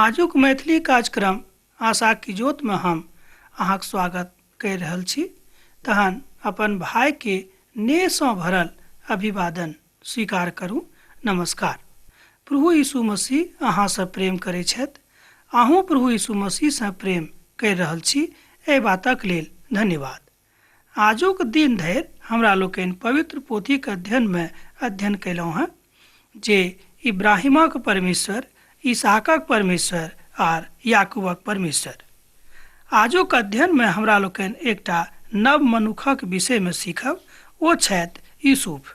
आजुक मैथिली कार्यक्रम आशा की ज्योत में हम अहाँक स्वागत कर रहल छी। तहन अपन भाई के नेहसँ भरल अभिवादन स्वीकार करू। नमस्कार। प्रभु यीशु मसीह अहाँसँ प्रेम करै छथि। अहूँ प्रभु यीशु मसीहसँ प्रेम कर रहल छी, एहि बातक लेल धन्यवाद। आजुक दिन धरि हमरा लोकनि पवित्र पोथीक अध्ययनमे अध्ययन कयलहुँ हँ जे इब्राहिमक परमेश्वर, इसहाकक परमेश्वर आर याकूबक परमेश्वर। आजुक अध्ययनमे हमरा लोकनि एकटा नव मनुखक विषयमे सीखब, ओ छथि यूसुफ।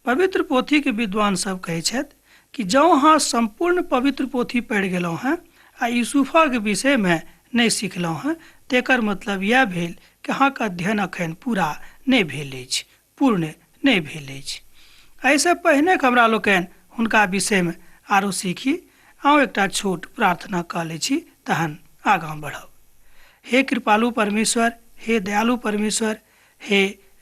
पवित्र पोथीके विद्वान सब कहै छथि कि जँ अहाँ सम्पूर्ण पवित्र पोथी पढ़ि गेलहुँ हँ आ यूसुफक विषयमे नहि सिखलहुँ हँ, तेकर मतलब इएह भेल कि अहाँके अध्ययन अखन पूरा नहि भेल अछि, पूर्ण नहि भेल अछि। एहिसँ पहिने हमरा लोकनि हुनका विषयमे आरो सीखी, आउ एकटा छोट प्रार्थना कऽ लै छी, तहन आगाँ बढ़ब। हे कृपालु परमेश्वर, हे दयालु परमेश्वर, हे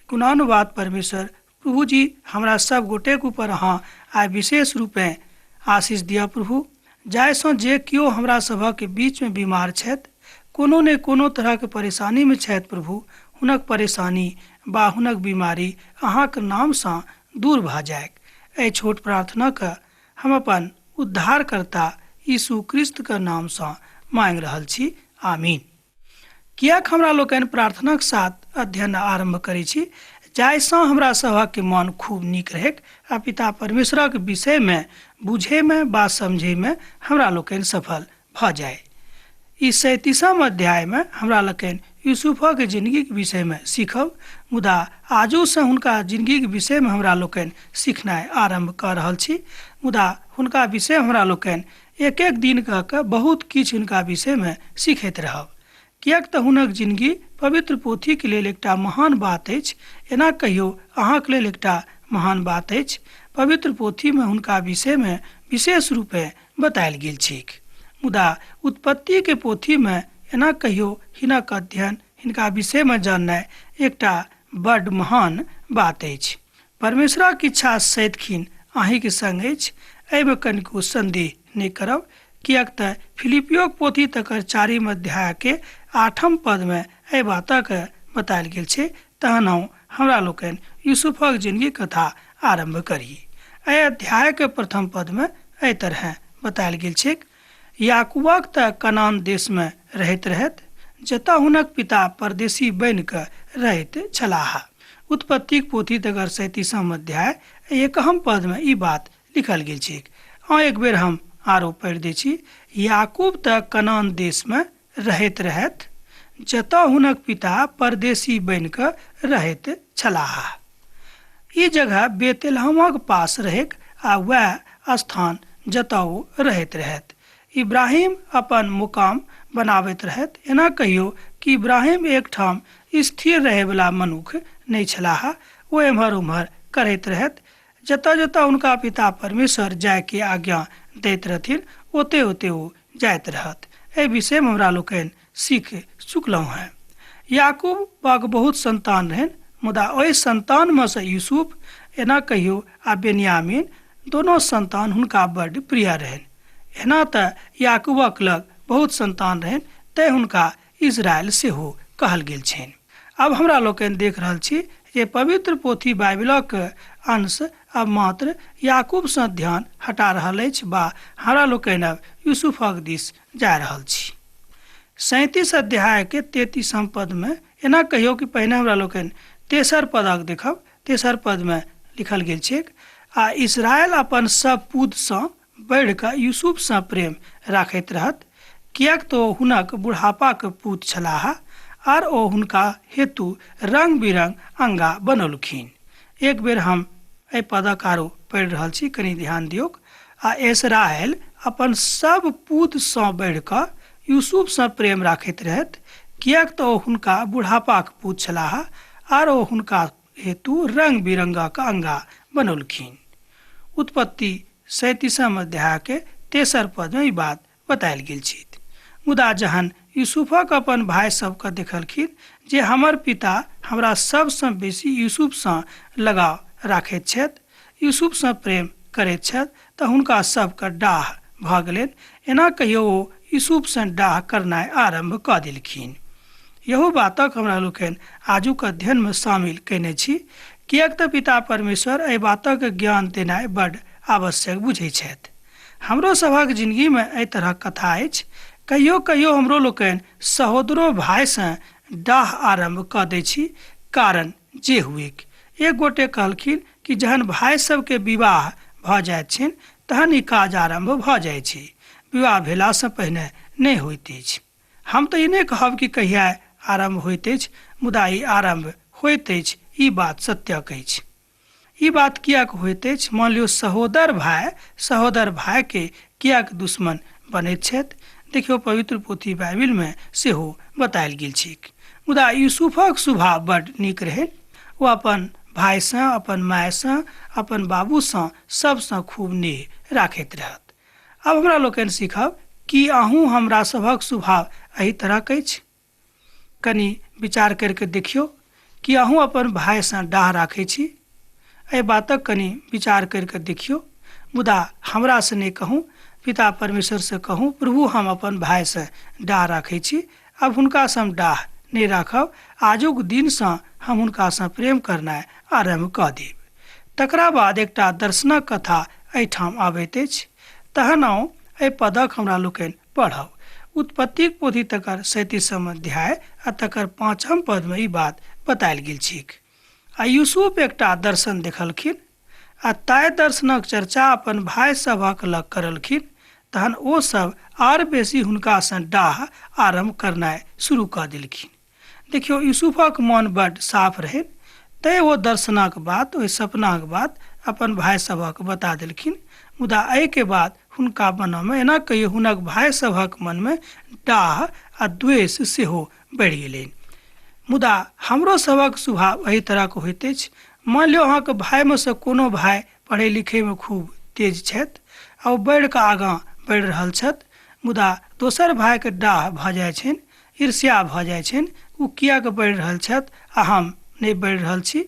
गुणानुवाद परमेश्वर प्रभु जी, हमरा सब गोटेक ऊपर अहाँ आइ विशेष रूपेँ आशीष दिअ प्रभु, जाहिसँ जे केओ हमरा सभक बीचमे बीमार छथि, कोनो ने कोनो तरहके परेशानीमे छथि प्रभु, हुनक परेशानी बा हुनक बीमारी अहाँक नामसँ दूर भऽ जाय। एहि छोट प्रार्थनाके हम अपन उद्धारकर्ता यीशु क्रिस्तके नामसँ मांगि रहल छी, आमीन। किएक हमरा लोकनि प्रार्थनाक साथ अध्ययन आरम्भ करै छी, जाहिसँ हमरा सभक मन खूब नीक रहैक आ पिता परमेश्वरक विषयमे बुझैमे बा समझैमे हमरा लोकनि सफल भऽ जाय। ई 37म अध्यायमे हमरा लोकनि यूसुफक जिंदगीक विषयमे सीखब, मुदा आजूसँ हुनका जिंदगीक विषयमे हमरा लोकनि सीखनाइ आरम्भ कऽ रहल छी। मुदा हुनका विषय हमरा लोकनि एक एक दिन कऽ कऽ बहुत किछु हुनका विषयमे सीखैत रहब, किएक तऽ हुनक जिंदगी पवित्र पोथीके लेल एकटा महान बात अछि। एना कहियो अहाँके लेल एकटा महान बात अछि। पवित्र पोथीमे हुनका विषयमे विशेष रूपेँ बतायल गेल छैक, मुदा उत्पत्तिके पोथीमे एना कहियो हिनक अध्ययन, हिनका विषयमे जाननाइ एकटा बड्ड महान बात अछि। परमेश्वरक इच्छा सदिखिन अहीँके संग अछि, एहिमे कनिको संदेह नहि करब, किएक तऽ फिलिपियोक पोथी तकर 4 अध्यायके 8 पदमे एहि बातक बतायल गेल छै। तहन हमरा लोकनि यूसुफक जिंदगी कथा आरम्भ करी। एहि अध्यायके प्रथम पदमे एहि तरह बतायल गेल छैक, याकूबक तऽ कनान देशमे रहैत रहैत, जतऽ हुनक पिता परदेशी बनि कऽ रहैत छलाह। उत्पत्तिक पोथी तकर 37म अध्याय 1 पदमे ई बात लिखल गेल छैक। हाँ, एक बेर हम आरो पढ़ि दै छी। याकूब तऽ कनान देशमे रहैत रहैत, जतऽ हुनक पिता परदेशी बनि कऽ रहैत छलाह। ई जगह बेतलहमक पास रहैक आ वएह स्थान जतऽ ओ रहैत रहैत। इब्राहिम अपन मुकाम बनाबैत रहैत। एना कहियो कि इब्राहिम एकठाम स्थिर रहैवला मनुख नहि छलाह, ओ एम्हर ओम्हर करैत रहैत। जतऽ जतऽ हुनका पिता परमेश्वर जायके आज्ञा दैत रहथिन, ओते ओते ओ जाइत रहत। एहि विषयमे हमरा लोकनि सीख चुकलहुँ हेँ। याकूबक बहुत संतान रहनि, मुदा ओहि संतानमे सँ यूसुफ, एना कहियो, आ बेन्यामीन दोनो संतान हुनका बड्ड प्रिय रहनि। एना तऽ याकूबक लग बहुत संतान रहनि, तैं हुनका इजरायल सेहो कहल गेल छनि। अब हमरा लोकनि देख रहल छी जे पवित्र पोथी बाइबिलक अंश अब मात्र याकूबसँ ध्यान हटा रहल अछि बा हमरा लोकनि अब यूसुफक दिस जा रहल छी। 37 अध्यायके 33 पदमे एना कहियो कि पहिने हमरा लोकनि तेसर पदक देखब। तेसर पदमे लिखल गेल छैक, आ इस्राएल अपन सब पूतसँ बढ़ि कऽ यूसुफसँ प्रेम राखैत रहत, किएक तऽ हुनक बुढ़ापाक पूत छलाह आर ओ हुनका हेतु रंग बिरंग अंगा बनौलखिन। एक बेर हम एहि पदक आरो पढ़ि रहल छी, कनि ध्यान दियौक। आ इस्राएल अपन सब पूतसँ बढ़ि कऽ यूसुफसँ प्रेम राखैत रहत, किएक तऽ ओ हुनका बुढ़ापाक पूत छलाह आर ओ हुनका हेतु रंग बिरंगक अंगा बनौलखिन। उत्पत्ति 37 अध्यायके तेसर पदमे ई बात बतायल गेल छै। मुदा जहन यूसुफक अपन भाय सबके देखलखिन जे हमर पिता हमरा सबसँ बेसी यूसुफसँ लगाव राखैत छथि, यूसुफसँ प्रेम करैत छथि, तऽ हुनका सबके डाह भऽ गेलनि। एना कहियो ओ यूसुफसँ डाह करनाइ आरम्भ कऽ देलखिन। इहो बातक हमरा लोकनि आजुक अध्ययनमे शामिल कयने छी, किएक तऽ पिता परमेश्वर एहि बातक ज्ञान देनाइ बड्ड आवश्यक बुझैत छथि। हमरो सभक जिनगीमे एहि तरहक कथा अछि। कहियो कहियो हमरो लोकनि सहोदरो भायसँ डाह आरम्भ कऽ दै छी, कारण जे हुएक। एक गोटे कहलखिन कि जहन भाय सबके विवाह भऽ जाइत छनि तहन ई काज आरम्भ भऽ जाइ छै, विवाह भेलासँ पहिने नहि होइत अछि। हम तऽ ई नहि कहब कि कहिया आरम्भ होइत अछि, मुदा ई आरम्भ होइत अछि, ई बात सत्यक अछि। ई बात किएक होइत अछि? मान लियौ सहोदर भाय सहोदर भायके किएक दुश्मन बनैत छथि? देखियौ, पवित्र पोथी बाइबिलमे सेहो बतायल गेल छैक। मुदा यूसुफक स्वभाव बड्ड नीक रहै। ओ अपन भायसँ, अपन मायसँ, अपन बाबूसँ सबसँ खूब नेह राखैत रहत। आब हमरा लोकनि सीखब कि अहूँ हमरा सभक स्वभाव एहि तरहक अछि? कनि विचार करिके देखियौ कि अहूँ अपन भायसँ डाह राखै छी? एहि बातक कनि विचार करिके देखियौ। मुदा हमरासँ नहि कहू, पिता परमेश्वरसँ कहू, प्रभु हम अपन भायसँ डाह राखै छी, आब हुनकासँ हम डाह नहि राखब, आजुक दिनसँ हम हुनकासँ प्रेम करनाइ आरम्भ कऽ देब। तकरा बाद एकटा दर्शनक कथा एहिठाम आबैत अछि। तहन आउ एहि पदक हमरा लोकनि पढ़ब। उत्पत्तिक पोथी तकर 37म अध्याय आ तकर 5म पदमे ई बात बतायल गेल छैक। आ यूसुफ एकटा दर्शन देखलखिन आ ताहि दर्शनक चर्चा अपन भाय सभक लग करलखिन। तहन ओ सब आर बेसी हुनकासँ डाह आरम्भ करनाइ शुरू कऽ देलखिन। देखियौ, यूसुफक मन बड्ड साफ रहनि, तैँ ओ दर्शनक बात, ओहि सपनाक बात अपन भाय सभक बता देलखिन। मुदा एहिके बाद हुनका मनमे, एना कहियौ हुनक भाय सभक मनमे डाह आ द्वेष सेहो बढ़ि गेलनि। मुदा हमरो सभक स्वभाव एहि तरहक होइत अछि। मान लियौ अहाँके भायमे सँ कोनो भाय पढ़ै लिखैमे खूब तेज छथि आ ओ बढ़िकऽ आगाँ बढ़ि रहल छथि, मुदा दोसर भायके डाह भऽ जाइ छनि, ईर्ष्या भऽ जाइ छनि, ओ किएक बढ़ि रहल छथि आ हम नहि बढ़ि रहल छी।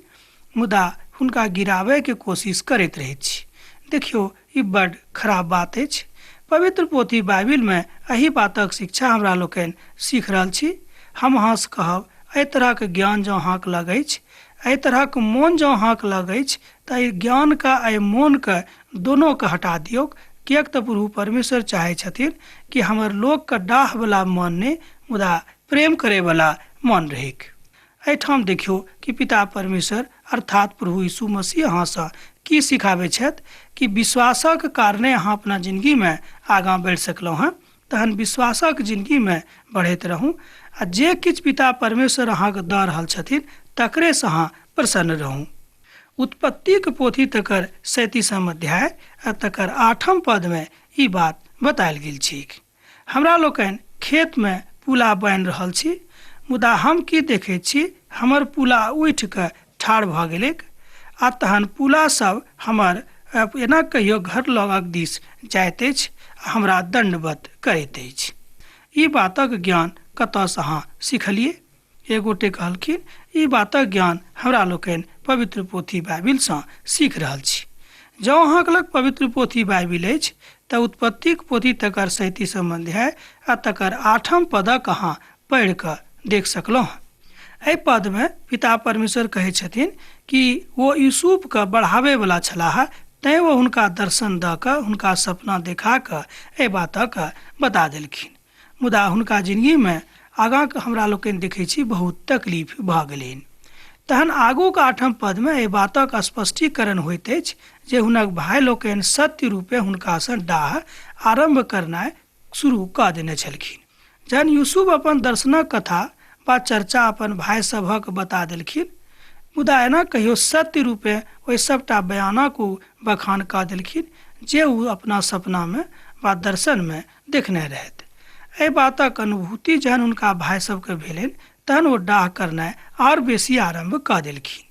मुदा हुनका गिराबयके कोशिश करैत रहैत छी। देखियौ, ई बड्ड खराब बात अछि। पवित्र पोथी बाइबिलमे एहि बातक शिक्षा हमरा लोकनि सीख रहल छी। हम अहाँसँ कहब, एहि तरहक ज्ञान जँ अहाँक लग अछि, एहि तरहक मोन जँ अहाँक लग अछि, तऽ एहि ज्ञानके एहि मोनके दोनोके हटा दियौक, किएक तऽ प्रभु परमेश्वर चाहै छथिन कि हमर लोकके डाहवला मन नहि, मुदा प्रेम करैवला मन रहैक। एहिठाम देखियौ कि पिता परमेश्वर अर्थात प्रभु यीशु मसीह अहाँसँ की सिखाबै छथि कि विश्वासक कारणे अहाँ अपना जिनगीमे आगाँ बढ़ि सकलहुँ हँ, तहन विश्वासक जिनगीमे बढ़ैत रहू आ जे किछु पिता परमेश्वर अहाँके दऽ रहल छथिन तकरेसँ अहाँ प्रसन्न रहू। उत्पत्तिक पोथी तकर 37म अध्याय आ तकर 8म पदमे ई बात बतायल गेल छैक। हमरा लोकनि खेतमे पुला बान्हि रहल छी, मुदा हम की देखैत छी, हमर पुला उठि कऽ ठाढ़ भऽ गेलैक आ तहन पुला सब हमर एना कहियो घर लगक दिस जाइत अछि आ हमरा दण्डवत करैत अछि। ई बातक ज्ञान कतऽसँ अहाँ सिखलियै? एक गोटे कहलखिन, ई बातक ज्ञान हमरा लोकनि पवित्र पोथी बाइबिलसँ सीख रहल छी। जँ अहाँक लग पवित्र पोथी बाइबिल अछि तऽ उत्पत्तिक पोथी तकर 37म अध्याय आ तकर 8म पदक अहाँ पढ़ि कऽ देख सकलहुँ। एहि पदमे पिता परमेश्वर कहै छथिन कि ओ यूसुफके बढ़ाबैवला छलाह, तैँ ओ हुनका दर्शन दऽ कऽ हुनका सपना देखा कऽ एहि बातक बता देलखिन। मुदा हुनका जिनगीमे आगाँक हमरा लोकनि देखै छी बहुत तकलीफ भऽ गेलनि। तहन आगूक 8म पदमे एहि बातक स्पष्टीकरण होइत अछि जे हुनक भाय लोकनि सत्य रूपे हुनकासँ डाह आरम्भ करनाइ शुरू कऽ देने छलखिन। जहन यूसुफ अपन दर्शनक कथा वा चर्चा अपन भाय सभक बता देलखिन, मुदा एना कहियो सत्य रूपे ओहि सबटा बयानक ओ बखान कऽ देलखिन जे ओ अपना सपनामे वा दर्शनमे देखने रहथि। एहि बातक अनुभूति जहन हुनका भाय सबके भेलनि तहन ओ डाह करनाइ आओर बेसी आरम्भ कऽ देलखिन।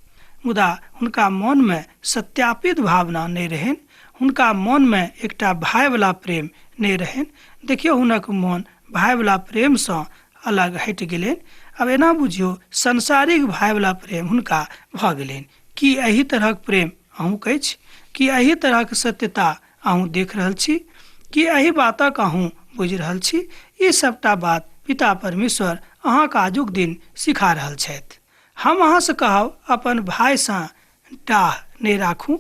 मुदा हुनका मनमे सत्यापित भावना नहि रहनि, हुनका मनमे एकटा भायवला प्रेम नहि रहनि। देखियौ, हुनक मन भायवला प्रेमसँ अलग हटि गेलनि। आब एना बुझियौ सांसारिक भायवला प्रेम हुनका भऽ गेलनि। की एहि तरहक प्रेम अहूँक अछि? की एहि तरहक सत्यता अहूँ देख रहल छी? की एहि बातक अहूँ बुझि रहल छी? ई सभटा बात पिता परमेश्वर अहाँके आजुक दिन सिखा रहल छथि। हम अहाँसँ कहब, अपन भायसँ डाह नहि राखू,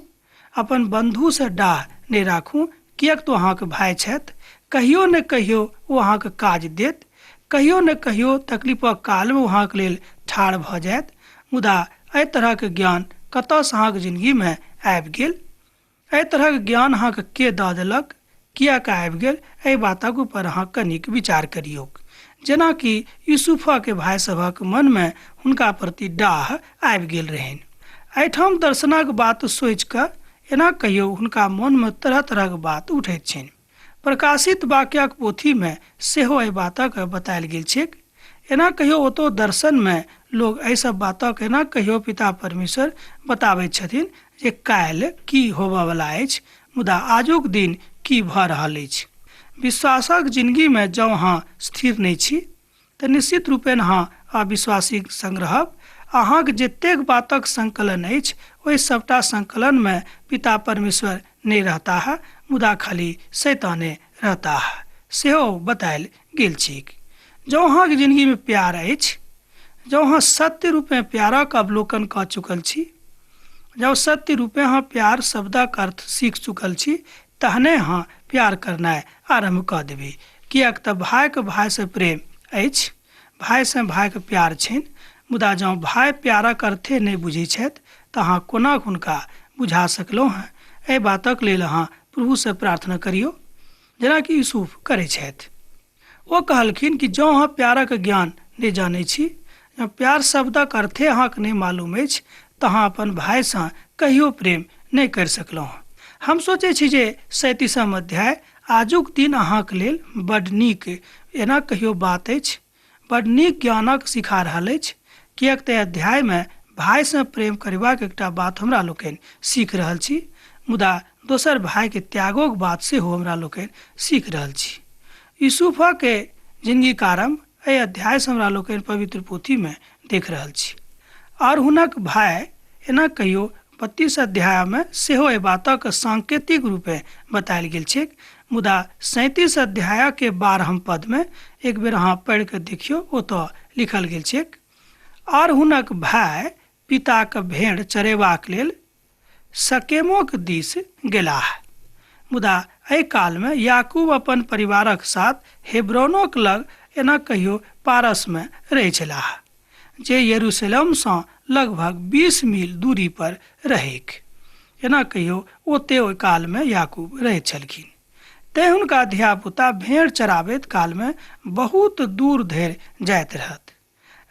अपन बन्धुसँ डाह नहि राखू, किएक तऽ अहाँके भाय छथि। कहियो ने कहियो ओ अहाँके काज देत, कहियो ने कहियो तकलीफक कालमे ओ अहाँके लेल ठाढ़ भऽ जायत। मुदा एहि तरहक ज्ञान कतऽसँ अहाँके जिनगीमे आबि गेल? एहि तरहक ज्ञान अहाँके के दऽ देलक? किएक आबि गेल? एहि बातक ऊपर अहाँ कनिक विचार करियौक। जेनाकि यूसुफके भाय सभक मनमे हुनका प्रति डाह आबि गेल रहनि। एहिठाम दर्शनक बात सोचि कऽ एना कहियो हुनका मनमे तरह तरहक बात उठैत छनि। प्रकाशित वाक्यक पोथीमे सेहो एहि बातक बतायल गेल छैक। एना कहियो ओतौ दर्शनमे लोग एहि सब बातक एना कहियो पिता परमेश्वर बताबैत छथिन जे काल्हि की होबयवला अछि, मुदा आजुक दिन की भऽ रहल अछि। विश्वासक जिनगीमे जँ अहाँ स्थिर नहि छी तऽ निश्चित रूपेण अहाँ अविश्वासीक संग रहब। अहाँक जतेक बातक संकलन अछि ओहि सभटा संकलनमे पिता परमेश्वर नहि रहताह, मुदा खाली शैताने रहताह, सेहो बतायल गेल छैक। जँ अहाँक जिनगीमे प्यार अछि, जँ अहाँ सत्य रूपेँ प्यारक अवलोकन कऽ चुकल छी, जँ सत्य रूपेँ अहाँ प्यार शब्दक अर्थ सीख चुकल छी, तहने अहाँ प्यार करनाइ आरम्भ कऽ देबै। किएक तऽ भायके भायसँ प्रेम अछि, भायसँ भायके प्यार छनि। मुदा जँ भाय प्यारक अर्थे नहि बुझै छथि तऽ अहाँ कोना हुनका बुझा सकलहुँ हेँ? एहि बातक लेल अहाँ प्रभुसँ प्रार्थना करियौ, जेनाकि यूसुफ करै छथि। ओ कहलखिन कि जँ अहाँ प्यारक ज्ञान नहि जानै छी, जँ प्यार शब्दक अर्थे अहाँके नहि मालूम अछि, तऽ अहाँ अपन भायसँ कहियो प्रेम नहि करि सकलहुँ। हम सोचै छी जे 37म अध्याय आजुक दिन अहाँके लेल बड नीक एना कहियो बात अछि, बड नीक ज्ञानक सिखा रहल अछि, किएक तऽ अध्यायमे भायसँ प्रेम करबाक एकटा बात हमरा लोकनि सीख रहल छी, मुदा दोसर भायके त्यागोक बात सेहो हमरा लोकनि सीख रहल छी। यूसुफके जिनगीक आरम्भ एहि अध्यायसँ हमरा लोकनि पवित्र पोथीमे देख रहल छी। आओर हुनक भाय एना कहियो 32 अध्यायमे सेहो एहि बातक सांकेतिक रूपेँ बतायल गेल छैक, मुदा 37 अध्यायके 12 पदमे एक बेर अहाँ पढ़ि कऽ देखियौ, ओतऽ लिखल गेल छैक, आओर हुनक भाय पिताक भेड़ चरेबाक लेल सकेमोक दिस गेलाह। मुदा एहि कालमे याकूब अपन परिवारक साथ हेब्रोनोक लग एना कहियो पारसमे रहै छलाह, जे यरूशलेमसँ लगभग 20 मील दूरी पर रहैक। एना कहियो ओते ओहि कालमे याकूब रहैत छलखिन। तेँ हुनका धियापुता भेड़ चराबैत कालमे बहुत दूर धरि जाइत रहत।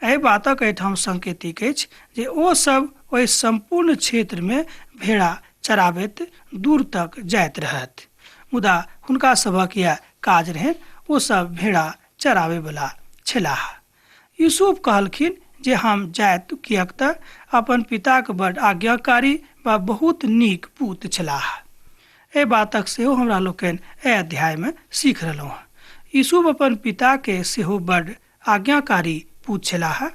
एहि बातक एहिठाम संकेतिक अछि जे ओ सब ओहि सम्पूर्ण क्षेत्रमे भेड़ा चराबैत दूर तक जाइत रहत। मुदा हुनका सभक इएह काज रहनि, ओ सब भेड़ा चराबैवला छलाह। यूसुफ कहलखिन जे हम जायत, किएक तऽ अपन पिताक बड आज्ञाकारी वा बहुत नीक पूत छलाह। एहि बातक सेहो हमरा लोकनि एहि अध्यायमे सीख रहलहुँ हँ। यूसुफ अपन पिताके सेहो बड आज्ञाकारी पूत छलाह।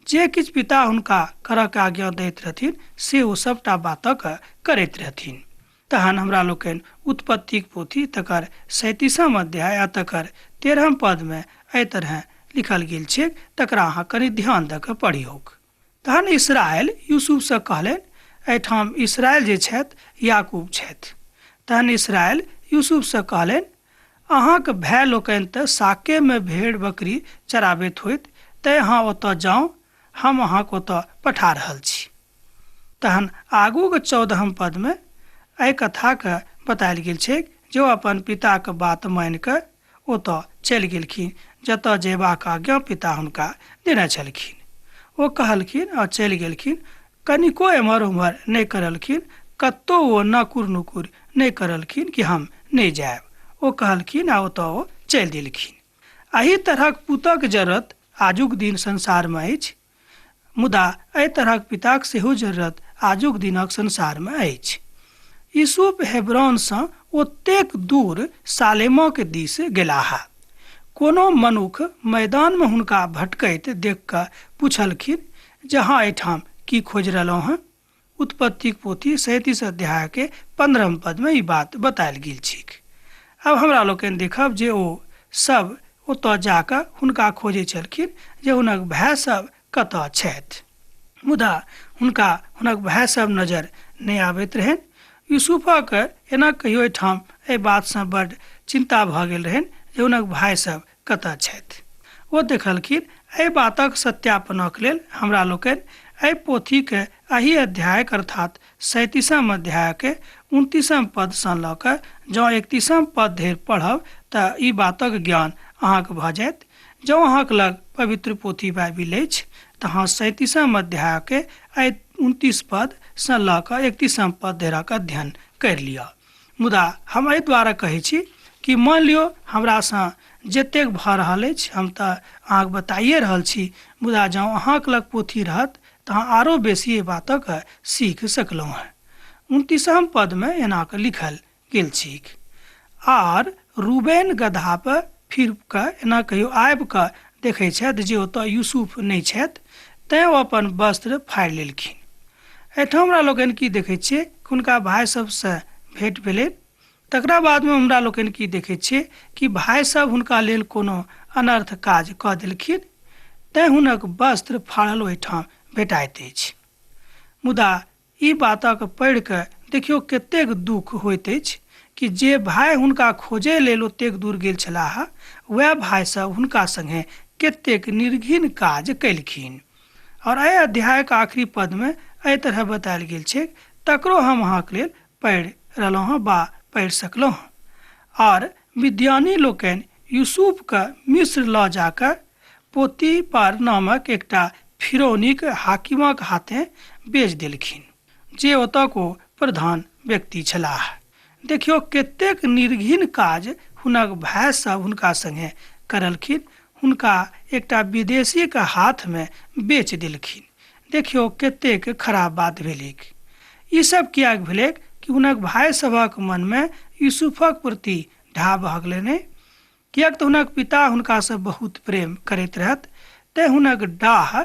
जे किछु पिता हुनका करऽके आज्ञा दैत रहथिन से ओ सभटा बातक करैत रहथिन। तहन हमरा लोकनि उत्पत्तिक पोथी तकर 37म अध्याय आ तकर 13म पदमे एहि तरहेँ लिखल गेल छैक, तकरा अहाँ कनि ध्यान दऽ कऽ पढ़ियौक। तहन इस्राएल यूसुफसँ कहलनि, एहिठाम इस्राएल जे छथि याकूब छथि। तहन इस्राएल यूसुफसँ कहलनि, अहाँक भाय लोकनि तऽ साकेमे भेड़ बकरी चराबैत होइत, तेँ अहाँ ओतऽ जाउ, हम अहाँक ओतऽ पठा रहल छी। तहन आगूक 14म पदमे एहि कथाके बतायल गेल छैक जे ओ अपन पिताक बात मानि कऽ ओतऽ चलि गेलखिन जतऽ जयबाक आज्ञा पिता हुनका देने छलखिन। ओ कहलखिन आ चलि गेलखिन, कनिको एम्हर ओम्हर नहि करलखिन, कतहु ओ नाकुर नुकुर नहि करलखिन कि हम नहि जायब। ओ कहलखिन आ ओतऽ ओ चलि देलखिन। एहि तरहक पुतक जरूरत आजुक दिन संसारमे अछि, मुदा एहि तरहक पिताक सेहो जरूरत आजुक दिनक संसारमे अछि। यूसुफ हेब्रोनसँ ओतेक दूर सालेमक दिस गेलाह। कोनो मनुख मैदानमे हुनका भटकैत देख कऽ पुछलखिन जे अहाँ एहिठाम की खोजि रहलहुँ हँ? उत्पत्तिक पोथी 37 अध्यायके 15म पदमे ई बात बतायल गेल छैक। आब हमरा लोकनि देखब जे ओ सब ओतऽ जाकऽ हुनका खोजै छलखिन जे हुनक भाय सब कतऽ छथि। मुदा हुनका हुनक भाय सब नजर नहि आबैत रहनि। यूसुफक एना कहियो एहिठाम एहि बातसँ बड्ड चिन्ता भऽ गेल रहनि जे हुनक भाय सब कतऽ छथि। ओ देखलखिन एहि बातक सत्यापनक लेल हमरा लोकनि एहि पोथीक एहि अध्यायक अर्थात 37म अध्यायक 29म पदसँ लऽ कऽ जँ 31म पद धरि पढ़ब तऽ ई बातक ज्ञान अहाँके भऽ जायत। जँ अहाँके लग पवित्र पोथी बाइबिल अछि तऽ अहाँ 37म अध्यायके एहि 29 पदसँ लऽ कऽ 31म पद धरिक अध्ययन करि लिअ। मुदा हम एहि दुआरे कहै छी कि मानि लियौ हमरासँ जतेक भऽ रहल अछि हम तऽ अहाँके बताइए रहल छी, मुदा जँ अहाँके लग पोथी रहत तऽ अहाँ आरो बेसी एहि बातक सीख सकलहुँ हेँ। 29म पदमे एना कऽ लिखल गेल छैक, आर रूबेन गदहा पर फिर कऽ एना कहियो आबि कऽ देखै छथि जे ओतऽ यूसुफ नहि छथि, तैँ ओ अपन वस्त्र फाड़ि लेलखिन। एहिठाम हमरा लोकनि की देखै छियै, हुनका भाय सबसँ भेंट भेलै। तकरा बादमे हमरा लोकनि की देखै छियै कि भाय सब हुनका लेल कोनो अनर्थ काज कऽ देलखिन, तैँ हुनक वस्त्र फाड़ल ओहिठाम भेटाइत अछि। मुदा ई बातक पढ़ि कऽ देखियौ कतेक दुःख होइत अछि कि जे भाय हुनका खोजै लेल ओतेक दूर गेल छलाह, वएह भाय सब हुनका संगे कतेक निर्घिन काज कयलखिन। और एहि अध्यायक आखिरी पदमे एहि तरह बतायल गेल छैक, तकरो हम अहाँके लेल पढ़ि रहलहुँ हँ बा पढ़ि सकलहुँ हँ। और मिद्यानी लोकनि यूसुफके मिस्र लऽ जाकऽ पोतीपर नामक एकटा फिरौनीक हाकिमक हाथे बेच देलखिन, जे ओतऽ ओ प्रधान व्यक्ति छलाह। देखियौ कतेक निर्घिन काज हुनक भाय सब हुनका संगे करलखिन, हुनका एकटा विदेशीक हाथमे बेच देलखिन। देखियौ कतेक खराब बात भेलैक। ई सब किएक भेलैक कि हुनक भाय सभक मनमे यूसुफक प्रति ढाह भऽ गेलनि, किएक तऽ हुनक पिता हुनकासँ बहुत प्रेम करैत रहथि, तेँ हुनक डाह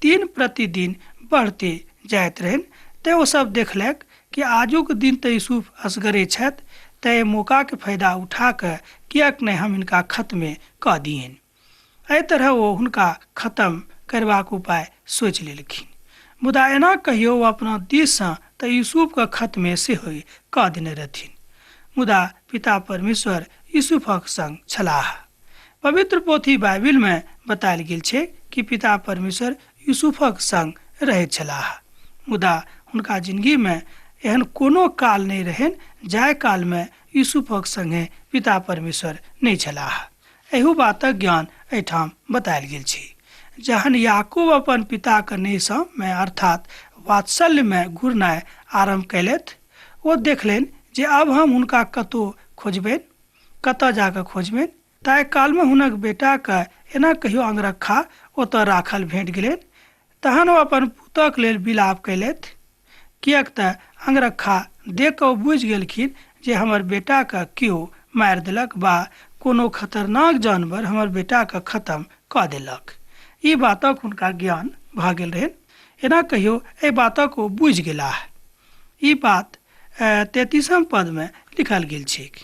दिन प्रतिदिन बढ़ते जाइत रहनि। तेँ ओ सब देखलक कि आजुक दिन तऽ यूसुफ असगरे छथि, तेँ एहि मौकाके फायदा उठा कऽ किएक नहि हम हिनका खत्मे कऽ दियनि। एहि तरह ओ हुनका खत्म करबाक उपाय सोचि लेलखिन। मुदा एना कहियो ओ अपना दिससँ तऽ यूसुफके खत्मे सेहो कऽ देने रहथिन। मुदा पिता परमेश्वर यूसुफक संग छलाह। पवित्र पोथी बाइबिलमे बतायल गेल छै कि पिता परमेश्वर यूसुफक संग रहैत छलाह। मुदा हुनका जिंदगीमे एहन कोनो काल नहि रहनि जाहि कालमे यूसुफक संगे पिता परमेश्वर नहि छलाह। एहू बातक ज्ञान एहिठाम बतायल गेल छै। जहन याकूब अपन पिताक नेहसँ मे अर्थात वात्सल्यमे घुरनाइ आरम्भ कयलथि, ओ देखलनि जे आब हम हुनका कतौ खोजबनि, कतऽ जाकऽ खोजबनि। ताहि कालमे हुनक बेटाके एना कहियो अंगरखा ओतऽ राखल भेट गेलनि। तहन ओ अपन पुतक लेल विलाप कयलथि, किएक तऽ अंगरखा देख कऽ ओ बुझि गेलखिन जे हमर बेटाके केओ मारि देलक बा कोनो खतरनाक जानवर हमर बेटाके खत्म कऽ देलक। ई बातक हुनका ज्ञान भऽ गेल रहनि। एना कहियो एहि बातक ओ बुझि गेलाह। ई बात 33म पदमे लिखल गेल छैक।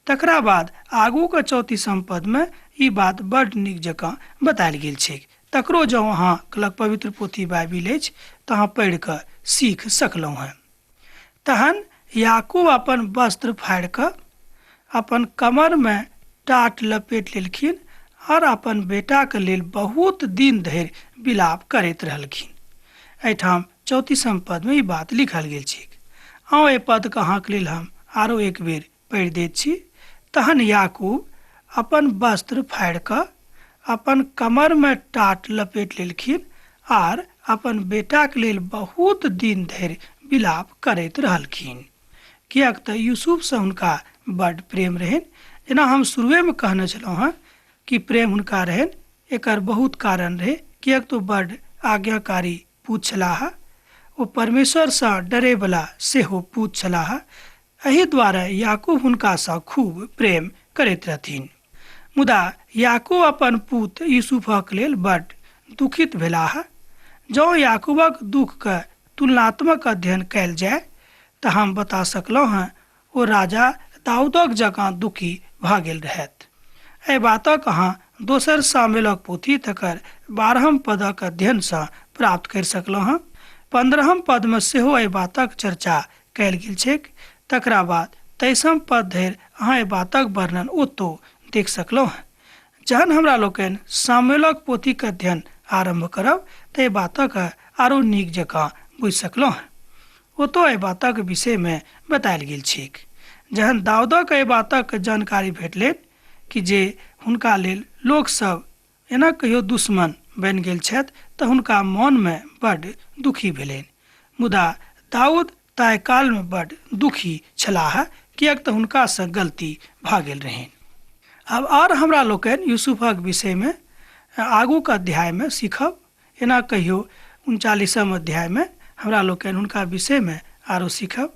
तकरा बाद आगूके 34म पदमे ई बात बड्ड नीक जकाँ बतायल गेल छैक। तकरो जँ अहाँ लग पवित्र पोथी बाइबिल अछि तऽ अहाँ पढ़ि कऽ सीख सकलहुँ हेँ। तहन याकूब अपन वस्त्र फाड़ि कऽ अपन कमरमे टाट लपेट लेलखिन और अपन बेटाके लेल बहुत दिन धरि विलाप करैत रहलखिन। एहिठाम 34म पदमे ई बात लिखल गेल छैक। आउ एहि पदके अहाँके लेल हम आरो एक बेर पढ़ि दैत छी। तहन याकूब अपन वस्त्र फाड़ि कऽ अपन कमरमे टाट लपेट लेलखिन आर अपन बेटाके लेल बहुत दिन धरि विलाप करैत रहलखिन, किएक तऽ यूसुफसँ हुनका बड्ड प्रेम रहनि। जेना हम शुरुएमे कहने छलहुँ हेँ कि प्रेम हुनका रहनि, एकर बहुत कारण रहै, किएक तऽ ओ बड्ड आज्ञाकारी पूत छलाह। ओ परमेश्वरसँ डरैवला सेहो पूत छलाह। एहि दुआरे याकूब हुनकासँ खूब प्रेम करैत रहथिन। मुदा याकूब अपन पूत यूसुफक लेल बड्ड दुखित भेलाह। जँ याकूबक दुखके तुलनात्मक अध्ययन कयल जाय तऽ हम बता सकलहुँ हेँ ओ राजा दाऊदक जकाँ दुखी भऽ गेल रहथि। एहि बातक अहाँ दोसर शामुएलक पोथी तकर 12 पदक अध्ययनसँ प्राप्त करि सकलहुँ हँ। 15 पदमे सेहो एहि बातक चर्चा कयल गेल छैक। तकरा बाद 23 पद धरि अहाँ एहि बातक वर्णन ओतौ देख सकलहुँ हँ। जहन हमरा लोकनि शामुएलक पोथीक अध्ययन आरम्भ करब तऽ एहि बातक आरो नीक जकाँ बुझि सकलहुँ हँ। ओतौ एहि बातक विषयमे बतायल गेल छैक। जहन दाऊदक एहि बातक जानकारी भेटलनि कि जे हुनका लेल लोकसभ एना कहियो दुश्मन बनि गेल छथि तऽ हुनका मनमे बड्ड दुखी भेलनि। मुदा दाऊद ताहि कालमे बड्ड दुखी छलाह, किएक तऽ हुनकासँ गलती भऽ गेल रहनि। आब आर हमरा लोकनि यूसुफक विषयमे आगूक अध्यायमे सीखब। एना कहियो 39 अध्यायमे हमरा लोकनि हुनका विषयमे आरो सीखब।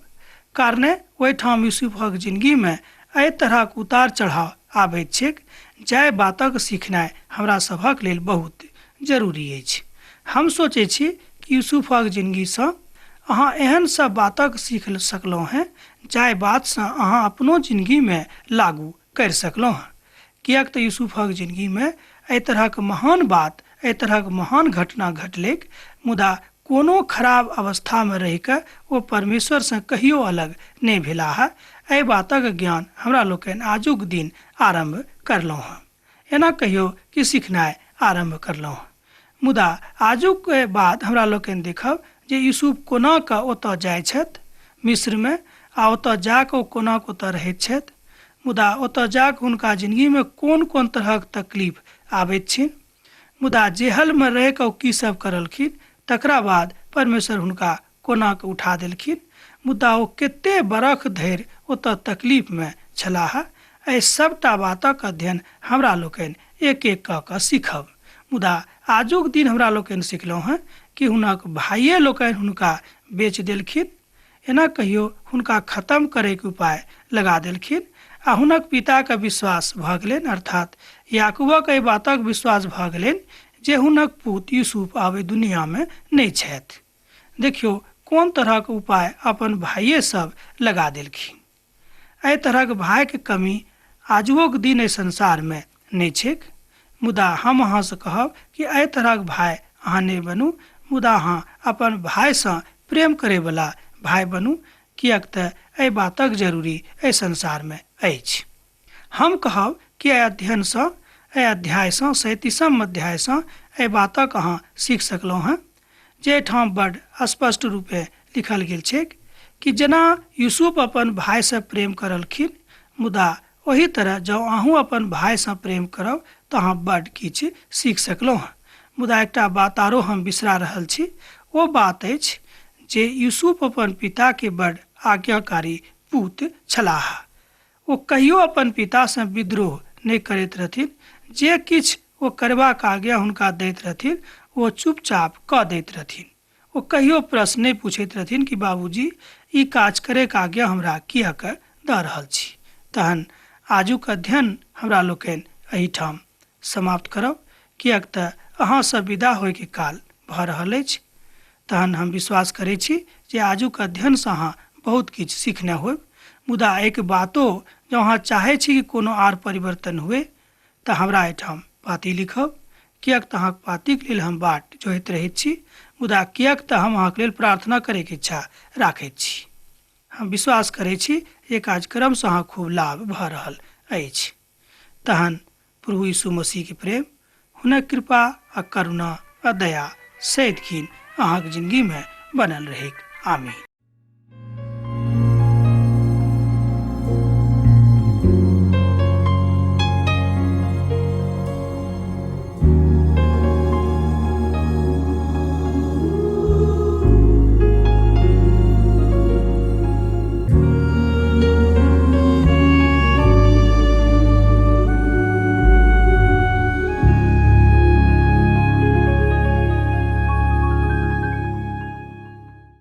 कारणे ओहिठाम यूसुफक जिनगीमे एहि तरहक उतार चढ़ाव आबैत छैक, जाहि बातक सीखनाइ हमरा सभक लेल बहुत जरूरी अछि। हम सोचै छी कि यूसुफक जिनगीसँ अहाँ एहन सब बातक सीख सकलहुँ हेँ जाहि बातसँ अहाँ अपनो जिनगीमे लागू करि सकलहुँ हेँ। किएक तऽ यूसुफक जिनगीमे एहि तरहक महान बात, एहि तरहक महान घटना घटलैक, मुदा कोनो खराब अवस्थामे रहि कऽ ओ परमेश्वरसँ कहियो अलग नहि भेलाह। एहि बातक ज्ञान हमरा लोकनि आजुक दिन आरम्भ करलहुँ हँ। एना कहियो कि सीखनाइ आरम्भ करलहुँ हँ। मुदा आजुक बाद हमरा लोकनि देखब जे यूसुफ कोना कऽ ओतऽ जाइ छथि मिस्रमे, आ ओतऽ जा कऽ ओ कोना कऽ ओतऽ रहैत छथि। मुदा ओतऽ जा कऽ हुनका जिनगीमे कोन कोन तरहक तकलीफ आबैत छनि। मुदा जेहलमे रहि कऽ ओ की सब करलखिन, तकरा बाद परमेश्वर हुनका कोना कऽ उठा देलखिन। मुदा ओ कते बरख धरि ओतऽ तकलीफमे छलाह। एहि सबटा बातक अध्ययन हमरा लोकनि एक एक कऽ कऽ सीखब। मुदा आजुक दिन हमरा लोकनि सिखलहुँ हँ कि हुनक भाइये लोकनि हुनका बेच देलखिन, एना कहियो हुनका खत्म करैके उपाय लगा देलखिन, आ हुनक पिताके विश्वास भऽ गेलनि, अर्थात याकूबक एहि बातक विश्वास भऽ गेलनि जे हुनक पूत यूसुफ आब एहि दुनियामे नहि छथि। देखियौ कोन तरहक उपाय अपन भाइये सब लगा देलखिन। एहि तरहक भाइके कमी आजुओक दिन एहि संसारमे नहि छैक। मुदा हम अहाँसँ कहब कि एहि तरहक भाइ अहाँ नहि बनू, मुदा अहाँ अपन भाइसँ प्रेम करैवला भाइ बनू, किएक तऽ एहि बातक जरूरी एहि संसारमे अछि। हम कहब कि एहि अध्ययनसँ, एहि अध्यायसँ, 37 अध्यायसँ एहि बातक अहाँ सीख सकलहुँ हँ, जे एहिठाम बड्ड स्पष्ट रूपे लिखल गेल छैक कि जेना यूसुफ अपन भाइसँ प्रेम करलखिन, मुदा ओहि तरह जँ अहूँ अपन भाइसँ प्रेम करब तऽ अहाँ बड्ड किछु सीख सकलहुँ हँ। मुदा एकटा बात आरो हम बिसरा रहल छी, ओ बात अछि जे यूसुफ अपन पिताके बड्ड आज्ञाकारी पूत छलाह। ओ कहियो अपन पितासँ विद्रोह नहि करैत रहथिन। जे किछु ओ करबाक आज्ञा हुनका दैत रहथिन ओ चुपचाप कऽ दैत रहथिन। ओ कहियो प्रश्न नहि पूछैत रहथिन कि बाबूजी ई काज करैके आज्ञा हमरा किएक दऽ रहल छी। तहन आजुक अध्ययन हमरा लोकनि एहिठाम समाप्त करब, किएक तऽ अहाँसँ विदा होइके काल भऽ रहल अछि। तहन हम विश्वास करै छी जे आजुक अध्ययनसँ अहाँ बहुत किछु सीखने होयब। मुदा एक बातो जँ अहाँ चाहै छी कि कोनो आर परिवर्तन हुए तऽ हमरा एहिठाम पाती लिखब, किएक तऽ अहाँक पातीके लेल हम बाट जोहैत रहैत छी। मुदा किएक तऽ हम अहाँके लेल प्रार्थना करैके इच्छा राखैत छी। हम विश्वास करै छी जे कार्यक्रमसँ अहाँ खूब लाभ भऽ रहल अछि। तहन प्रभु यीशु मसीहके प्रेम, हुनक कृपा आ करुणा आ दया सदिखिन अहाँके जिंदगीमे बनल रहैक। आमीन।